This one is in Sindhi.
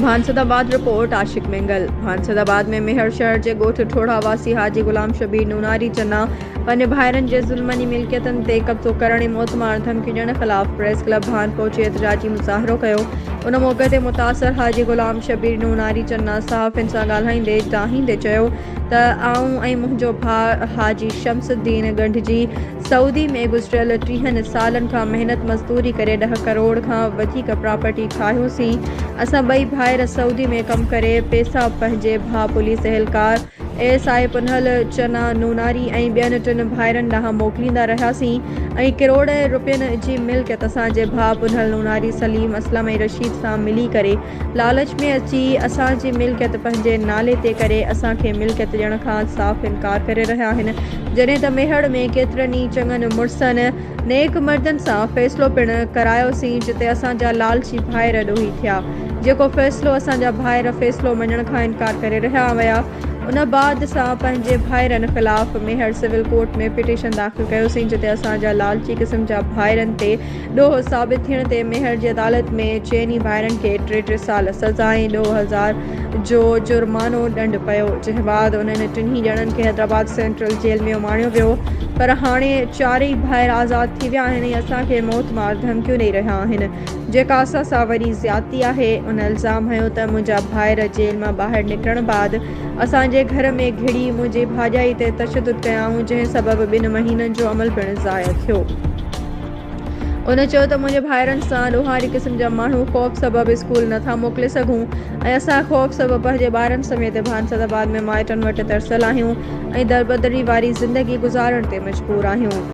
ڀانسدآباد، رپورٽ، عاشق مينگل، ڀانسدآباد ۾ ميهڙ شهر جي ڳوٺ ٺوڙها واسي حاجي غلام شبير نوناري چنا پنهنجي ڀائرن جي ظلمني ملڪيتن تي قبضو ڪرڻ ۽ موتمار ڌمڪيون ڏيڻ خلاف پريس ڪلب ڀان پهچي احتجاجي مظاهرو ڪيو ان موقعي تي متاثر حاجي غلام شبير نوناري چنا صحافين سان ڳالهائيندي دانهيندي چيو ته آئون ۽ منهنجو ڀاء حاجي شمس الدين ڳنڍجي سعودي ۾ گذريل ٽيهن سالن کان محنت مزدوري ڪري ڏهه ڪروڙ کان وڌيڪ پراپرٽي ٺاهيوسين، اسان ٻئي ڀائر سعودي ۾ ڪم ڪري پيسا پنهنجي ڀاء پوليس اهلڪار اي S I Punhal Channa Nonari ۽ ٻين ٽن ڀائرن ڏانهن موڪليندا رهياسين ۽ ڪروڙين روپين جي ملڪيت اسان جي ڀاء پنهل نوناري سليم اسلم ۽ رشيد سان ملي ڪري لالچ ۾ اچي اسان جي ملڪيت پنهنجي نالي تي ڪري اسان کي ملڪيت ڏيڻ کان صاف انڪار ڪري رهيا آهن جڏهن ته ميهڙ ۾ ڪيترن ئي چڱن مڙسن نيڪ مردن سان فيصلو پڻ ڪرايوسين جتي اسان جا لالچي ڀائر ڏوهي ٿيا جيڪو فيصلو اسان جا ڀائر فيصلو مڃڻ کان انڪار ڪري رهيا ويا ان بعد سان پنهنجي ڀائرن خلاف ميهڙ سول ڪورٽ ۾ پٽيشن داخل ڪيوسين جتي اسان جا لالچي قسم جا ڀائرن تي ڏوهه ثابت ٿيڻ تي ميهڙ جي عدالت ۾ چئني ڀائرن کي ٽي ٽي سال سزا ۽ 10,000 جو جرمانو ڏنڊ پيو، جنهن بعد انهن ٽنهي ڄڻن کي حيدرآباد سينٽرل جيل ۾ اماڻيو ويو پر هاڻي چارئي ڀائر آزاد ٿي ويا آهن ۽ اسان کي موتمار ڌمڪيون ڏئي رهيا آهن، جيڪا اسان سان وڏي زيادتي آهي. ان الزام هنيو ته منهنجا ڀائر جيل مان ٻاهر نڪرڻ بعد اسان جي گهر ۾ گهڙي منهنجي ڀاڄائي تي تشدد ڪيائون، جنهن سبب ٻن مهينن جو عمل پڻ ضايع ٿيو. هن چيو ته منهنجي ڀائرن سان ڏوهاري قسم جا ماڻهو خوف سبب اسڪول نه ٿا موڪلي سگهون ۽ اسان خوف سبب پنهنجي ٻارن سميت ڀانسد آباد ۾ مائٽن وٽ ترسيل آهيون ۽ دربدري واري زندگي گذارڻ تي مجبور آهيون.